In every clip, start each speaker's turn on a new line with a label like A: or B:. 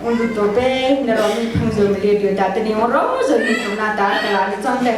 A: Un lu to pe na ro mi phang zo mi le dio ta te ni ro zo ni to na ta ka la ni chong te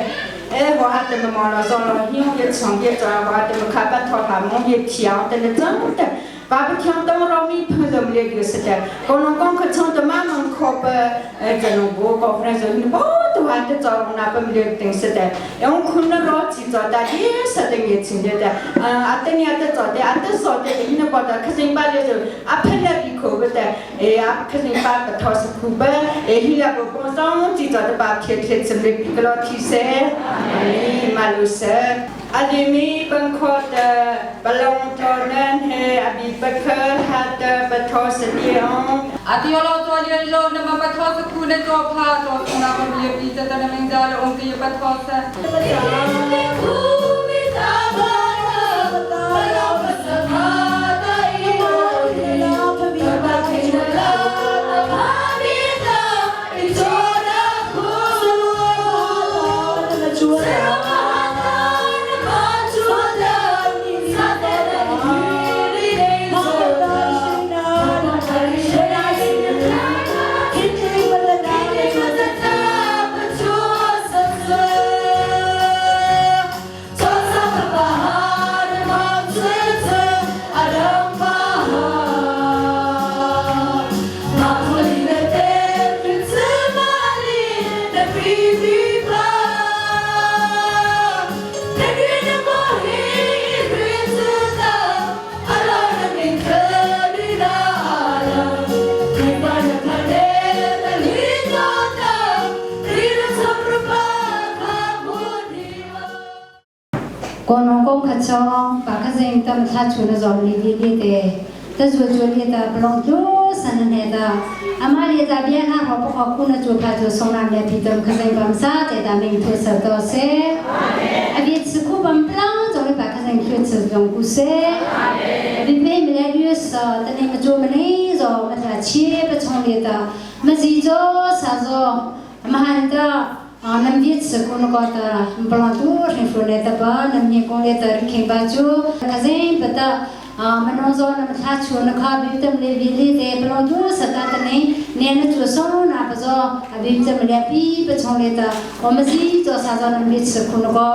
A: e ho ha te ma lo zo lo hi ye chong ye cho ho ha te ma kha pa tho ha mo ye thiao te na chong te pa pa thiang tong ro mi phang zo mi le dio se te ko no kong kha chong te ma mang kho pa e no bo ko fra zo ni bo to ha te cho na pa mi le ting se te yong khun na ro chi cho ta di sa te nge ching de te a te ni a te cho te a te so te ni na pa ta kha sing pa le zo a phen na bi kho ba te e a kha sing pa pa tho sa khu ba e hi la bo ko song chi cho te pa thiet thiet sem le pi ka lo thi se ni ma lu se adimi bang kho te palong tho nan he abi pa kha ha te pa tho sa diong
B: Atiolo to lo na ma pa tho sa khu na to pha to na ma bi pi ta ta na ming ja lo ong ki pa tho sa.
C: Kono kong kha chong pa kha jeng tam thla chu na zom li li li te ta zu chu li ta plong chu san ne ta ama li ta bia na ro po ku na chu kha chu song nam le pi tam kha jeng bam sa te ta ming thu sa to se abi tsu ku bam plang zo le pa kha jeng khu chu jong ku se abi pe mi le yu sa ta ne ma chu ma ne zo ma ta chi pa chong li ta ma ji zo sa zo ma han ta nam viet se kun ko ta bla tu rin fu ne ta ba nam ni ko le ta ri ba chu ka zin pa ta mano zo nam tha chu na kha bi tam le vi le te bla tu sa ta ta ne ne na chu so na pa zo a bi tam le pi pa chong le ta o ma ji zo sa zo nam viet se kun ko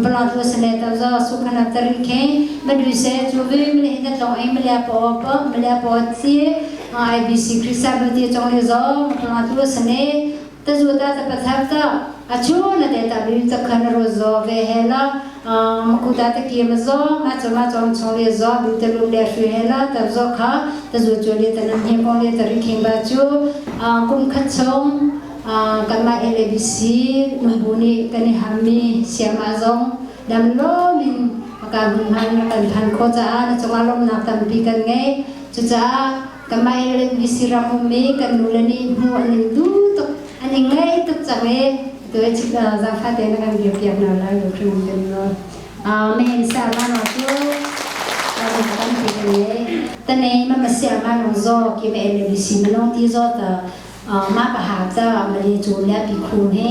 C: bla tu se le ta zo su khana ta ri khe ma du se chu vi mi le ta tong ai mi le po pa mi le po chi IBC Christianity chong le zo bla tu se ne ta zu ta ta pathap ta achu na te ta bi ta khan ro zo ve he la ma ku ta ta ki ma zo ma cho ma chong chong le zo bi ta lu le shu he la ta zo kha ta zu chu le ta nam he kong le ta ri khing ba chu kum khat chong kan ma LABC nung bu ni kan ni hammi siama zong dam lo min ka hun han kan than kho cha na chonga lom nak tam pi kan ngai chu cha kan ma LABC ram mi kan nu le ni mu an du tuk an ngai tuk chang e tu e chik za fa te na kan bi piak na la lu khrim ten lo me sa ma no chu kan pi kan ne ta ne ma ma sia ma no zo ki me LABC ma no ti zo ta ma pa ha ta ma li chu le pi khu he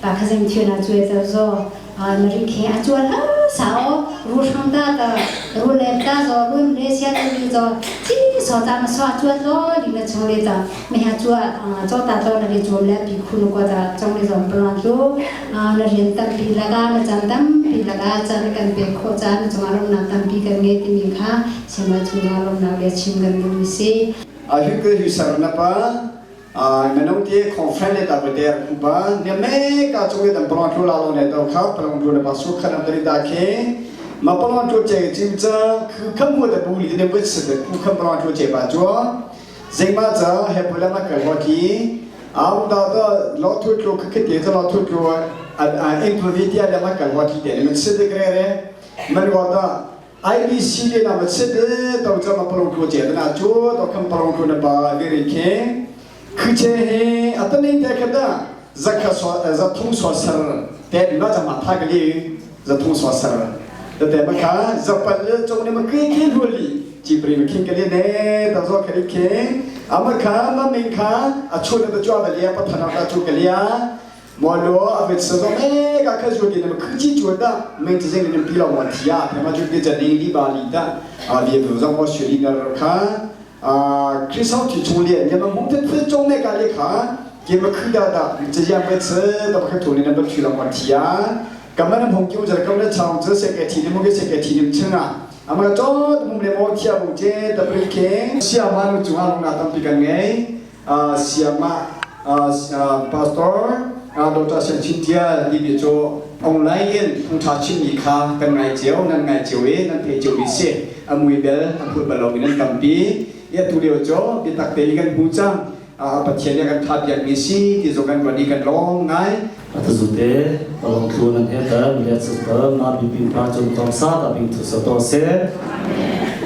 C: pa kha jeng thiu na chu ta zo ma ri khe a chu la sa o ru shang ta ta ru le ta zo ru le sia ta li zo chi so ta ma so chu lo li na chung le ta me ha chu cho ta to na li chu le pi khu no ko ta chong le zong plan chu na rian tam pi la ga na chan tam pi la ga chan kan pe kho cha na chung arom na tam pi kan nge ti mi kha sema chung arom na le chim kan lu si.
D: A hu ke hu sar na pa menung ti conference le ta bete ku ba ne me ka chung le tam plon thu la lo ne to kha plon thu na pa su kha na tri da ke ma plon thu che chim cha khu kham mu da bu li ne bu se de khu kham plon thu che ba cho zing ma cha he pu la ma ka ho ki am da da lo thu thu khke te lo thu thu a improvise ya la ma ka ho ki de ne se de kre re man wa da IBC le na ma se de to cha ma plon thu che na chu to kham plon thu na ba ve ri ke khu che he atani te kha da zakha so za thung so sar te ma cha ma tha ka li za thung so sar te te ma kha za pa le chong ne ma ki ki lu li chi pri ma khing ka li ne ta zo kha ri ke ama kha ma ming kha a chu na ta chwa ba li pa thana ta chu ka li a mo lo a ve sa zo me ka kha ju ki ne ma khu chi chu da ming chi jing ne pi lo mo thi ya the ma chu ki cha ding li ba li da a vi bu zo mo shu li na kha. Christ thi chung le ne ma mong te thil chong ne ka le kha ke ma khu da da che ya pe che da ba kha thu ne na ba thu la ma thi ya kamana hong kyu jar kam na chang che se ke thi ne mo ke se ke thi nim chenga ama cho mum le mo thia bu che da pri ke sia ma nu chunga long na tam pi kan ngai sia ma pastor Dr. Shen Chin Tia li bi cho online in thung tha chin mi kha kan ngai chiao nan ngai chiao e nan the chiao bi se amui bel aphut balong in nan tampi ya tu leo cho bi tak te kan hu chang Pathian ya kan tha piak mi si ti zo kan wani kan long ngai
E: Atazute palong thu nan he ta milet sa ta ma bi ping pa chun tong sa ta ping thu sa to se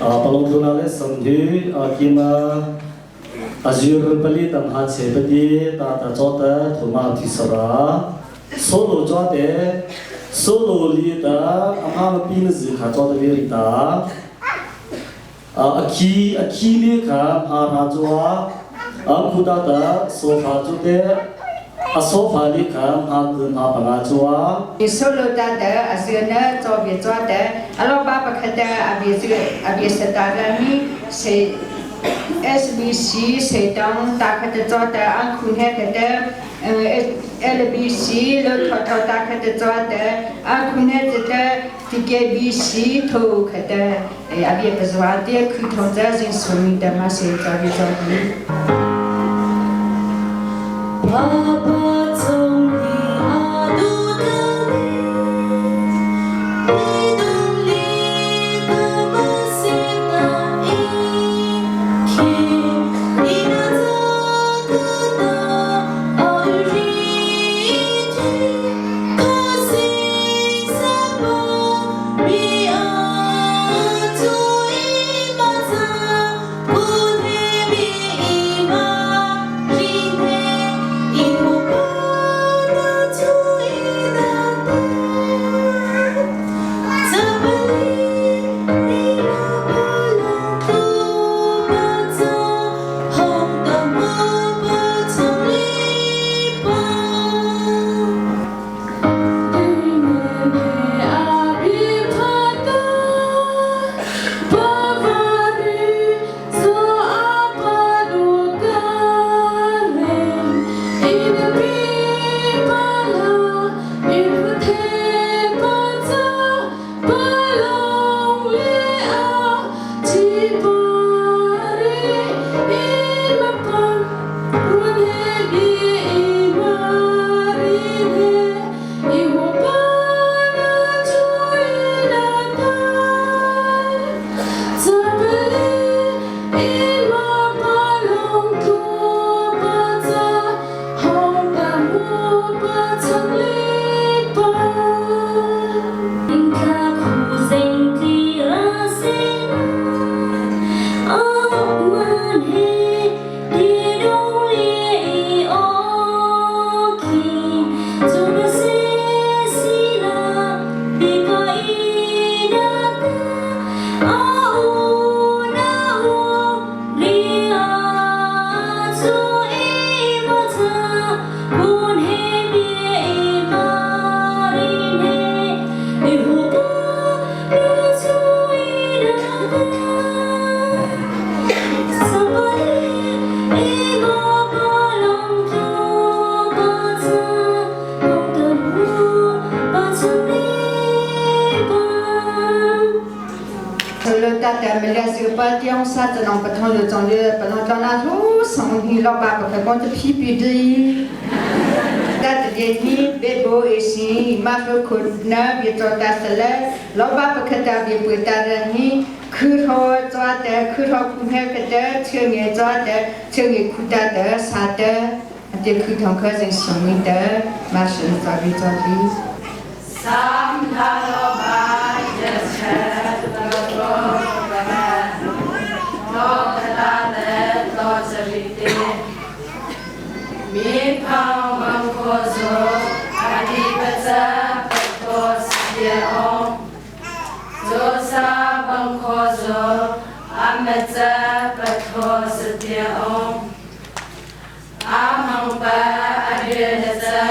E: palong thu na le samhi kima azur pali tam ha che pati ta ta cho ta thu ma thi sara solo cho te solo li ta ama ma pi na zi kha cho ta ve ri ta akhi akhi le kha ha ra cho a khu ta ta sofa chu te a sofa li kha ha kun ha panga chu a
A: solo ta de a se na cho bi cho de a lo ba pa kha de a bi se a bi se ta ga ni se SBC se tong ta kha de cho de a khun he kha de LBC lo tho tho ta kha de cho de a khun he de TKBC tho kha de a bi pa zwa de khu thong za jin su mi de ma se cho bi cho bi
F: 爸爸总理阿杜的你，你懂你的么西那一天，你那这个的奥瑞提，可惜什么比阿祖伊玛扎，不提比伊玛里内，伊乌巴那祖伊那达。这本里那不能独把走，红的幕不曾离吧。
A: lo ta de me le se pa tiong sa de nong pa thong lo chong le pa nong chong na thu song hi lo ba pa kha kon te phi pi di ta de de ni be bo e si ma fo kun na bi to ta se le lo ba pa kha ta bi pu ta de ni คือทอจ้าแต่คือทอคุณแม่ก็เด้เชื่อเงี้ยจ้าแต่เชื่อเงี้ยคุณตาเด้ซาเด้เดี๋ยวคือทองเคยสิ่งสมิเด้มาสิจ้าบิจ้าบิ
F: Mi phang bang kho zo adi pa cha pa tho sia ong zo sa bang kho zo ama cha pa tho sia ong a mang pa a re na cha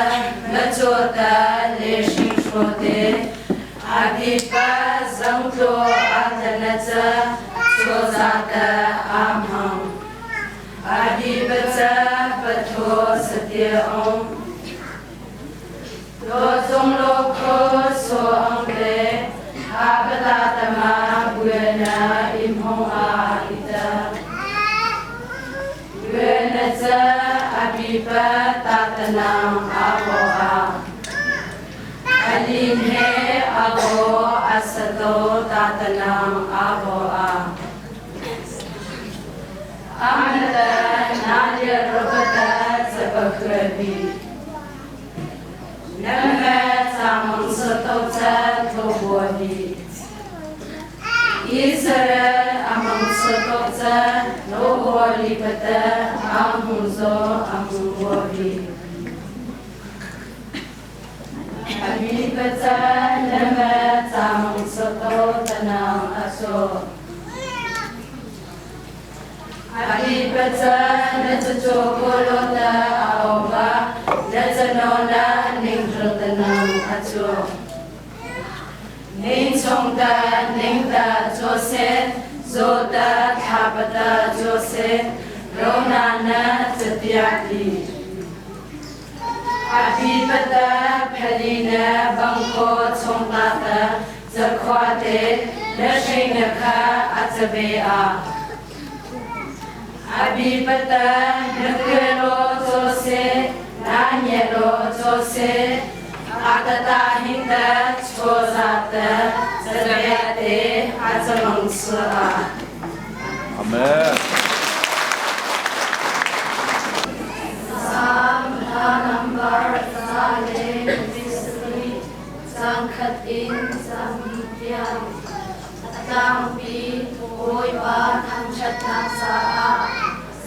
F: ma cho ta le shing sho te a bi pa zang tlo a ta na cha cho za ta a mang
G: Na ca abipa tatanang abo a. Alin he abo asato tatanang abo a. Amata nalia robata zabakrabi. Name samang sato cha thobodi. Israel amang sato cha no boli pata amhuzo amhubi. Abi pata name samang sato tanang aso. Abi pata na cha aoba na cha no na ning tanang acho. Ning chong ta ning ta cho se zo ta tha pa ta cho se ro na na cha tia ti. Abi pata phali na bang ko chong ta ta cha khwa te na shing na kha a cha be a. Abi pata na kwe ro cho se na nye ro cho se atata hinda cho za ta cha be te a cha mang sa a.
H: Amen.
G: Sam hla number 123 cangkhat in cang tiang atangpi Bawipa thangṭhatnak caah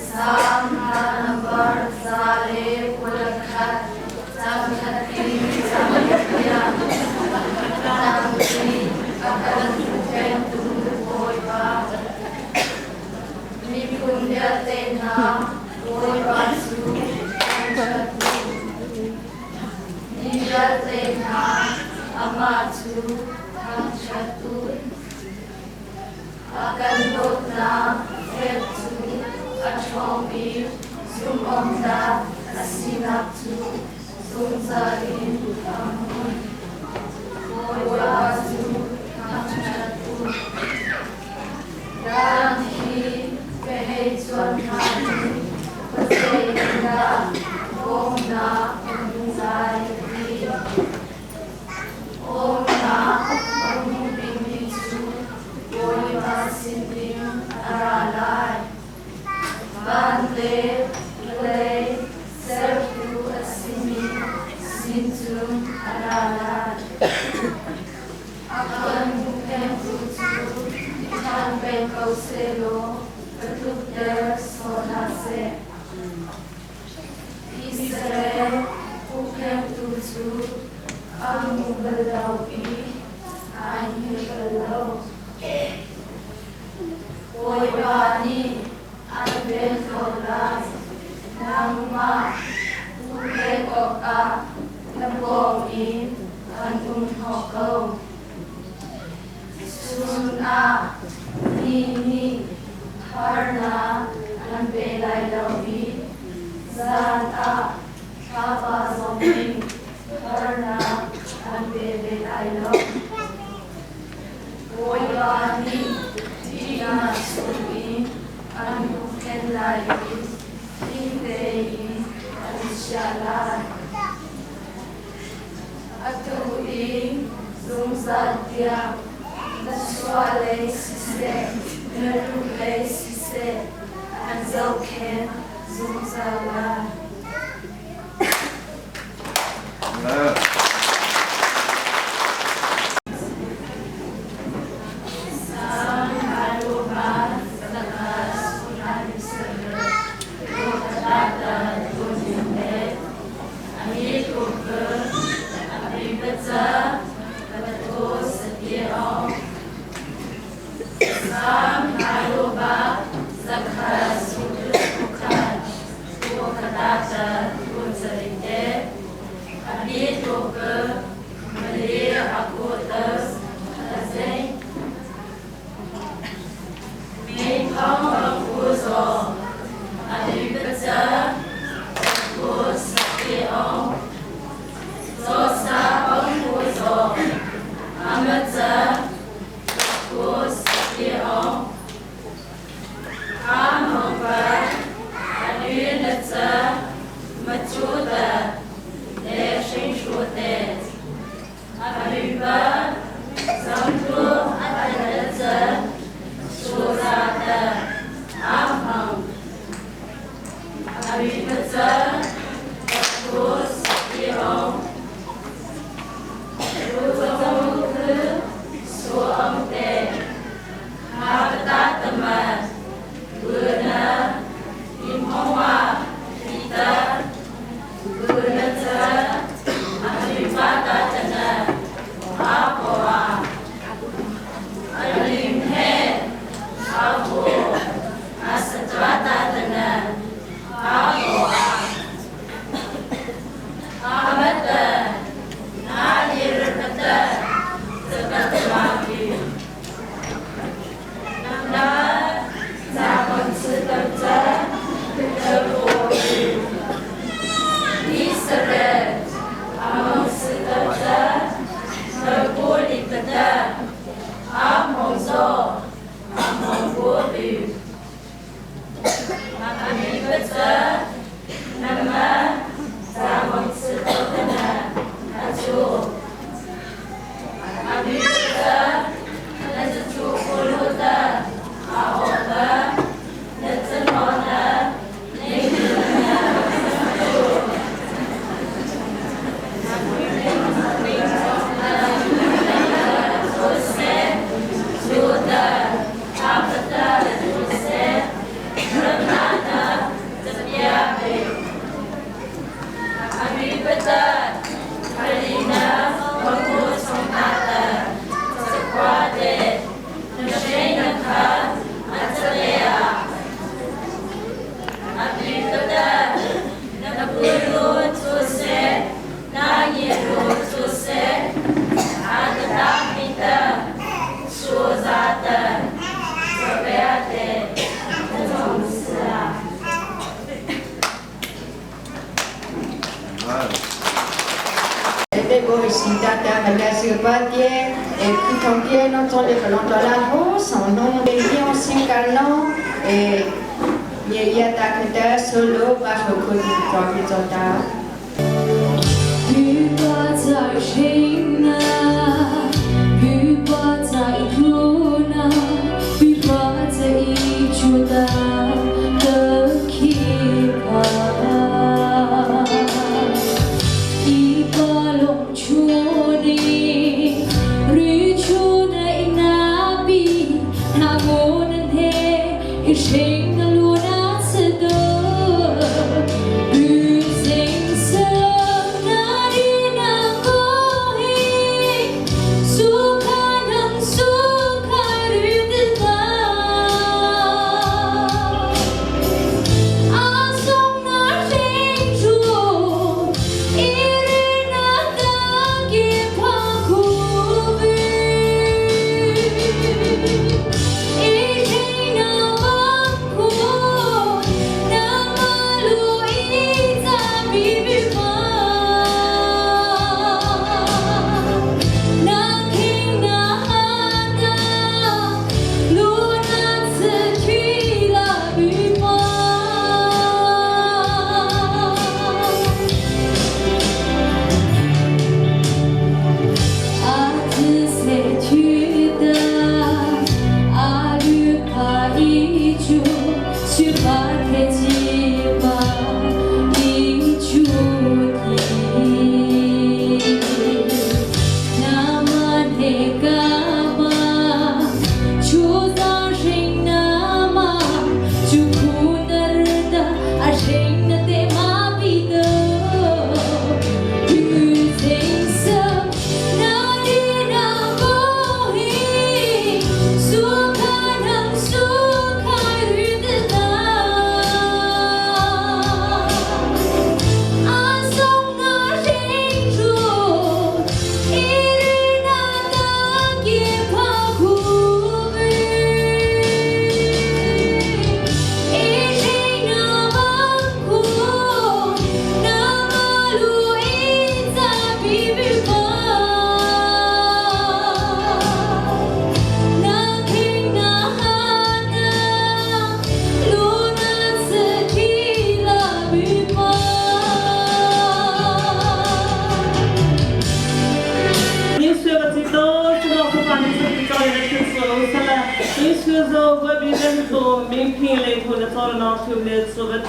G: Sam hla number 121 cangkhat in cang tiang atangpi a kan hupphengtu Bawipa miphun vialte hna Bawipa cu thangṭhat u. Mi vialte hna amah cu thangṭhat u. A kan dawtnak fek cu a ṭhawng i zumhawktlak a sinak cu zungzal in a hmun. Bawipa cu thangṭhat u. Tlang hi ka hei cuan hna i khuazei in dah bawmnak ka hmuh lai ka ti. Bawmnak ka hmuh dingmi cu Bawipa sinin a ra lai. Van le vawlei sertu a simi sin cun a ra lai. A kan hupphengtu cu i ṭhan peng ko sehlaw ka tlukter sawh hlah seh. Israel hupphengtu cu a hmu bal lo i ai hngilh bal lo. Bawipa nih an ven ko lai. Nangmah huhphenh awkah na pawng i an um hnawh ko. Chun ah ni nih harnak an pe lai lo i zan ah thlapa zong nih harnak an pe ve lai lo. Bawipa nih ṭihnak chungin an huhphenh lai i him tein an chiah lai. Atu in zungzal tiang na chuahlei siseh, na luhlei siseh, an zohkhenh zungzal lai. Sam Aruba Zakas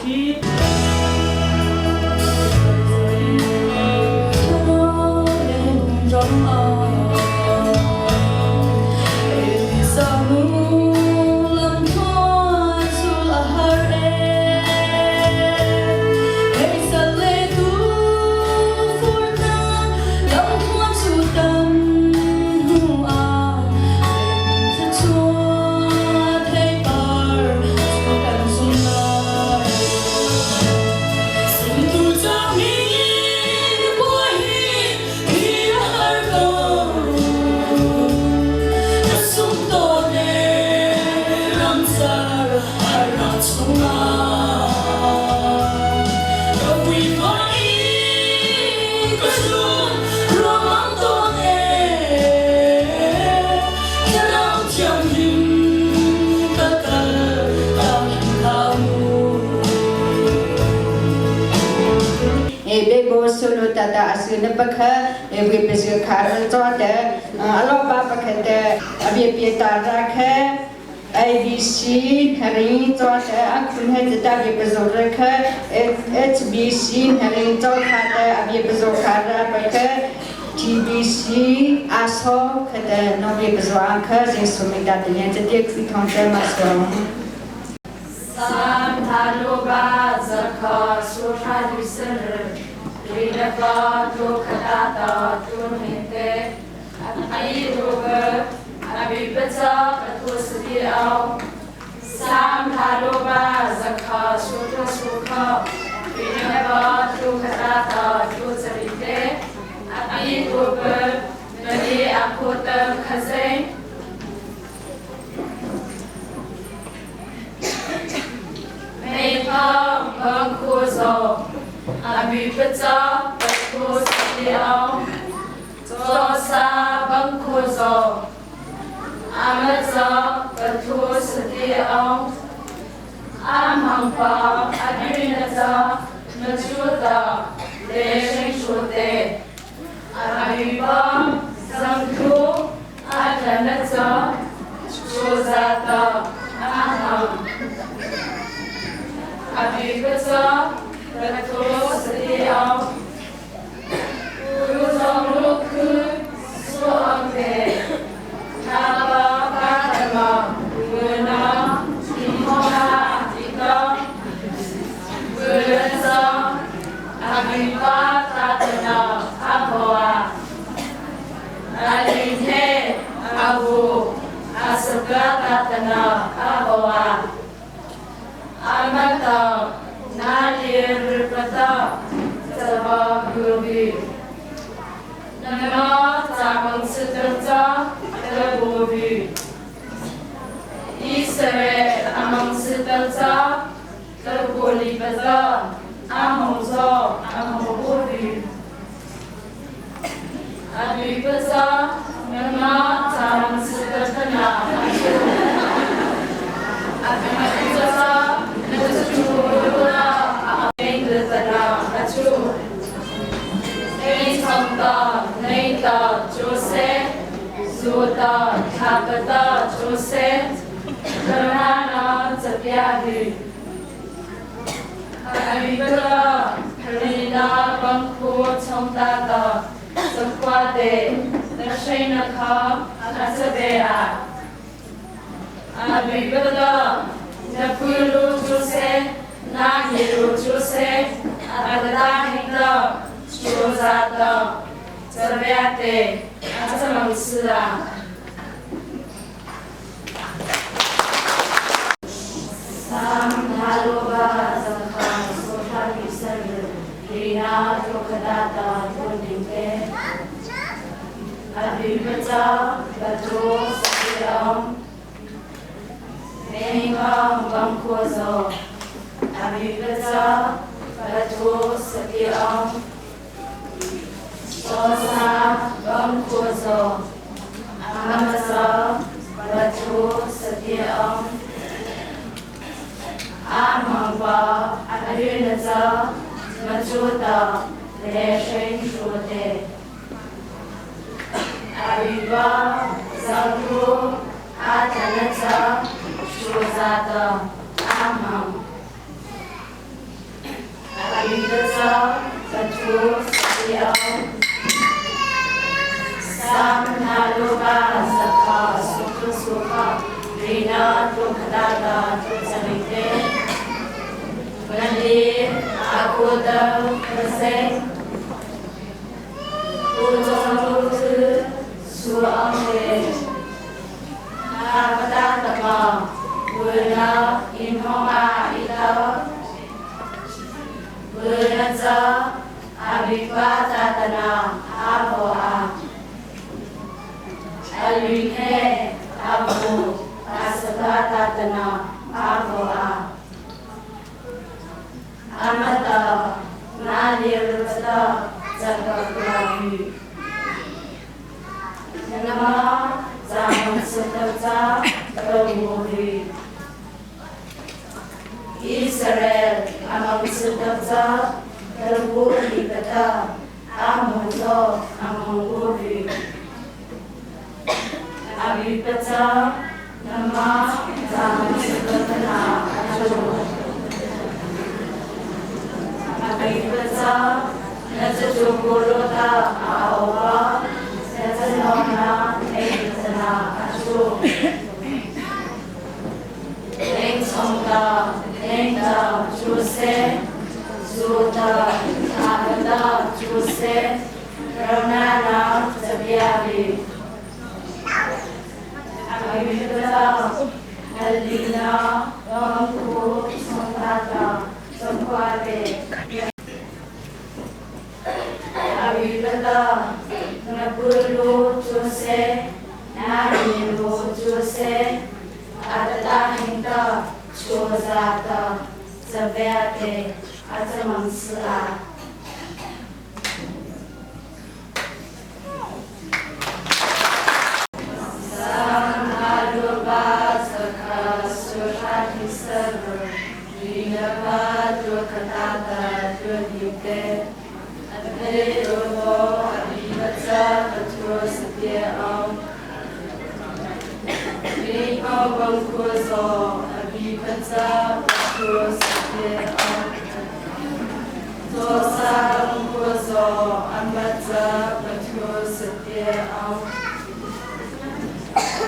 F: He
A: solo ta ta asu na pakha e wi pe su kha cho te alo ba pakha te abi pi ta ra kha ABC haring cho te akhun he ta bi pe zo ra kha HBC haring cho kha te abi pe zo kha ra pakha TBC aso kha te no bi pe zo ang kha jing su mi ta te yan te khu thong te ma so
G: 三塔罗巴扎卡苏哈吕斯日，里那巴图克达达图尼特，阿伊鲁格阿比巴扎巴图斯蒂奥，三塔罗巴扎卡苏图苏卡，里那巴图克达达图兹里特，阿伊鲁格那里阿库特克塞。 မေဖောဘခုသောအဘိပဇာပခုစတိအောင်သောစာဘခုသောအမဇာပထုစတိအောင်အမံပါအဘိနဇာမချုတာလေရှိရှုတေအဘိပါဇံခုအတနဇာချောဇာတာအဟံ 阿比格萨，格托斯蒂奥，乌鲁桑鲁克苏昂德，纳巴巴达玛，乌纳金莫纳迪达，乌伦萨，阿比巴达达纳阿波阿，阿里内阿乌阿斯格达达纳阿波阿。 阿玛达那列日巴达扎巴古比，那么扎蒙斯德扎德古比，以色列阿蒙斯德扎德古里巴扎阿蒙佐阿蒙古比，阿比巴扎那么扎蒙斯德达那阿苏，阿比巴扎。 阿比巴拉，普鲁朱塞，那耶鲁朱塞，阿格达hin的，苏扎的，这边的，阿这蒙斯啊。 三塔罗巴扎卡苏哈比塞日，里纳图克达达图林特，阿比巴扎巴图斯蒂奥。 မေခဘံခိုဇောအဘိပဇာပထုစတိအောင်သောသာဘံခိုဇောအမသပထုစတိအောင်အာမံပါအရိနဇာမချုတာလေရှိန်ရှုတေအဘိဘာဇံခုအာတနဇာ 出扎的阿蒙，阿比格萨巴图斯蒂奥，萨那鲁巴萨卡苏克苏卡，里纳图克达达图萨里特，文里阿库德克塞，乌中鲁克苏昂德，阿巴达达玛。 Wena inhonga ita Wena abhipatatana aboa Alinhe abu asabatatana aboa Amata nalirvata jagagrahi Nama zamsatata pramuhi Israel amang sutata terbu di kata 阿摩佐阿摩乌比阿比巴扎那玛扎姆斯格特纳阿周阿比巴扎那这祖古罗达阿欧巴那这罗那埃特纳阿周灵从达灵达朱塞苏达阿达朱塞罗那那这比亚比阿比巴扎丽娜王库松达达松瓜贝阿比巴达那布鲁朱塞那尼鲁朱塞阿达达达丘扎达这边的阿这蒙斯啊。三哈罗巴萨卡苏哈提萨罗，里那巴多卡达达多尼德，阿贝罗波阿比巴扎巴托斯别奥，比奥邦库佐阿比巴扎巴托斯别奥，多萨邦库佐阿玛扎巴托斯别奥。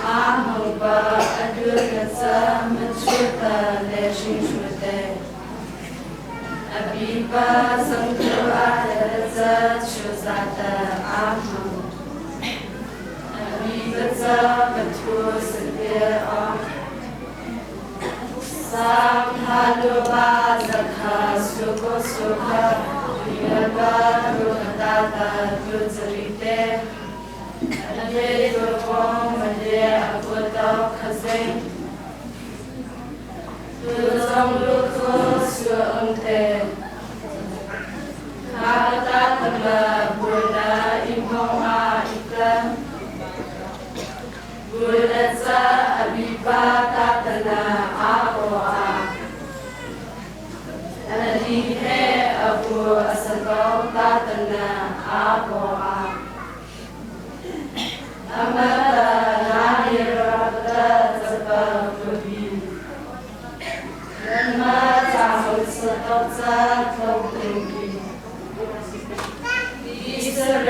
G: 阿蒙巴阿杜格扎曼楚达勒辛楚德，阿比巴桑图阿德扎丘萨达阿蒙，阿比巴扎巴图斯别奥，萨哈罗巴扎卡苏果苏卡，比尔巴鲁克达达杜兹里德。阿耶罗波玛耶阿波达卡塞，杜藏鲁克苏恩特，卡达达玛布达伊蒙阿伊达，布达扎阿比巴达达那阿波阿，阿里嘿阿布阿萨多达达那阿波阿。阿玛达那耶拉达扎巴布比，那玛扎姆斯多扎托丁比，以色列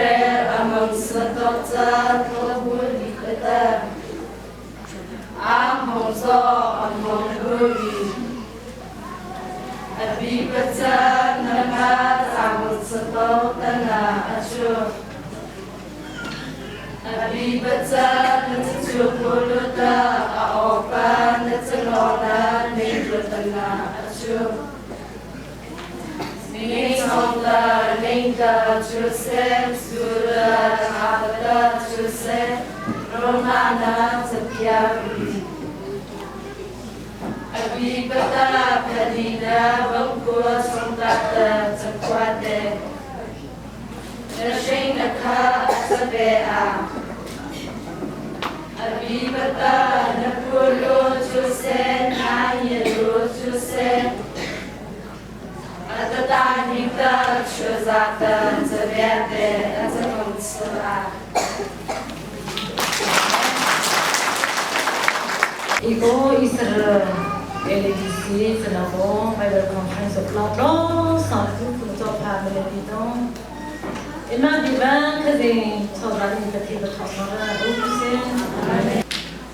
G: 阿蒙斯多扎托布里克达，阿蒙佐阿蒙布比，阿比巴扎那玛扎姆斯多达那阿丘。阿比巴扎那这祖古罗达阿欧巴那这罗那内罗达那阿丘，尼从达林达朱塞苏拉阿达朱塞罗那那这比亚比，阿比巴达帕里那王国松达达这瓜德。那卡萨贝阿，阿比巴达那布鲁朱塞那耶鲁朱塞，阿达达尼达丘扎达这边的阿这蒙斯阿。
I: 이거 이스라엘 LDC 지나고 Bible Conference 플라로 산부 분저 파밀리동 이마 비반 그지 저자니特别考上了五星。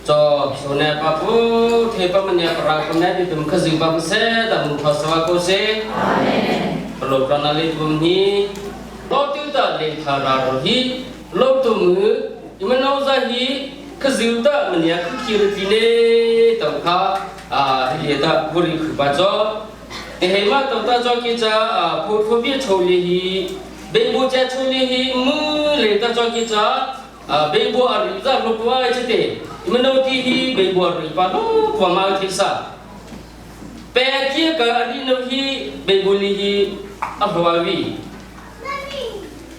J: cho sone pa pu the pa manya pra pa ne tum khazing pa se da mu phasawa ko se amen lo pranali tum ni lo tu ta le tha ra ro hi lo tu mu imano za hi khazing ta manya khu khi ri ti ne tam kha a hi le ta buri khu pa cho te he ma to ta cho ki cha phu phu bi chho li hi be bu cha chho li hi mu le ta cho ki cha be bu a ri za lo pu ai che te imano ti hi be bu a ri pa lo pa ma thi sa pe ti ka ari no hi be bu li hi a hwa wi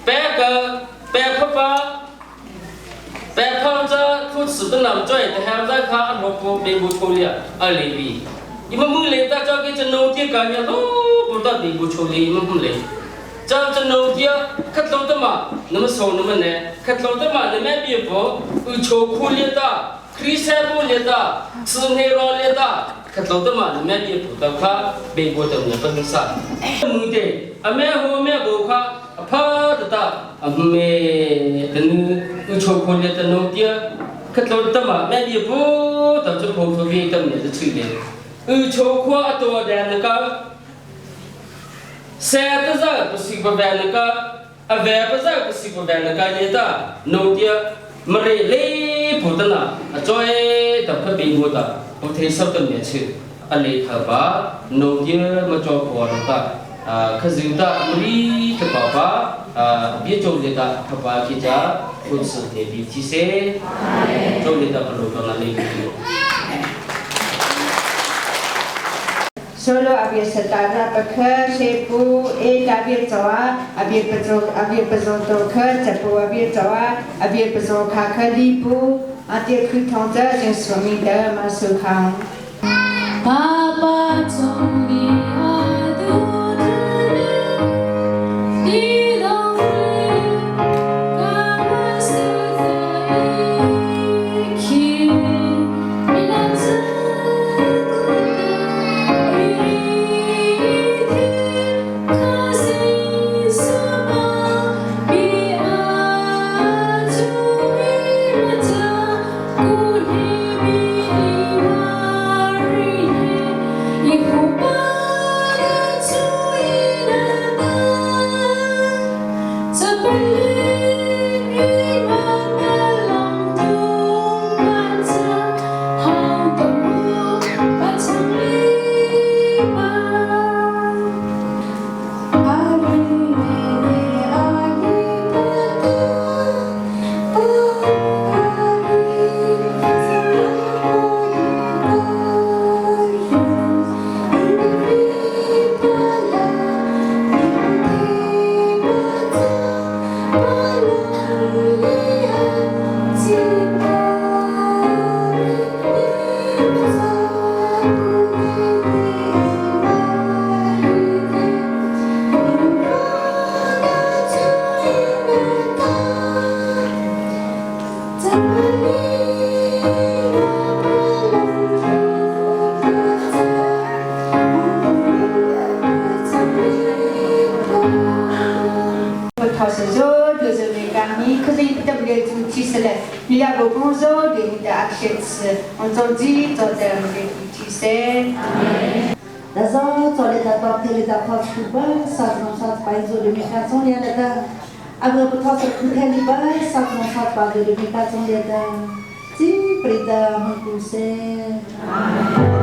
J: pe ka pe pha pa pe pha cha thu si de nam choi te ha za kha a lo po be bu chho li a le wi ima mu le ta cho ki cha no ti ka ya lo bu ta be bu chho li ima mu le Chang cha no tia khat lo ta ma na ma so na ma ne khat lo ta ma na me bi bo u cho khu le ta khri se bo le ta su ne ro le ta khat lo ta ma na me bi bo ta kha be bo ta ne pa sa mu te a me ho me bo kha a pha ta ta a me ta nu u cho khu le ta no tia khat lo ta ma me bi bo ta chu pho pho bi ta ne ta chu le u cho khua a to dan ka se ta za pa si pa ve na ka a ve pa za pa si pa ve na ka ye ta no tia mare le pu ta na a choi ta pha bi ho ta pu the sab ta ne chi a le tha ba no tia ma cho ko ro ta kha zing ta mri ta pa pa bia cho le ta tha pa ki cha phun su the bi chi se cho le ta pa lo ta na le
A: Solo abia satara pakha shepu e abia chawa abia pazo abia pazo to kha chapu abia chawa abia pazo kha kha li pu atia khu thong cha jing swami da ma su khang
F: 爸爸总理爱独自你懂得，我们是在一起，你能自顾的一天，可惜什么比爱就一么着，孤立比我而言，一呼把的注意了的，这本领域慢慢朗读完成，好动物把成篱笆。阿里阿里巴达，阿里
A: 我头是说就是那个你可是得不了主题是嘞，你要个工作的你的阿些吃，我做鸡做的我的主题是。
K: Da zo zo le da ba te le da pa chu ba sa no sa pa zo le mi ka zo le da a go pa sa ku te li ba sa no sa pa zo le mi ka zo le da ti pri da ma ku se. Amen.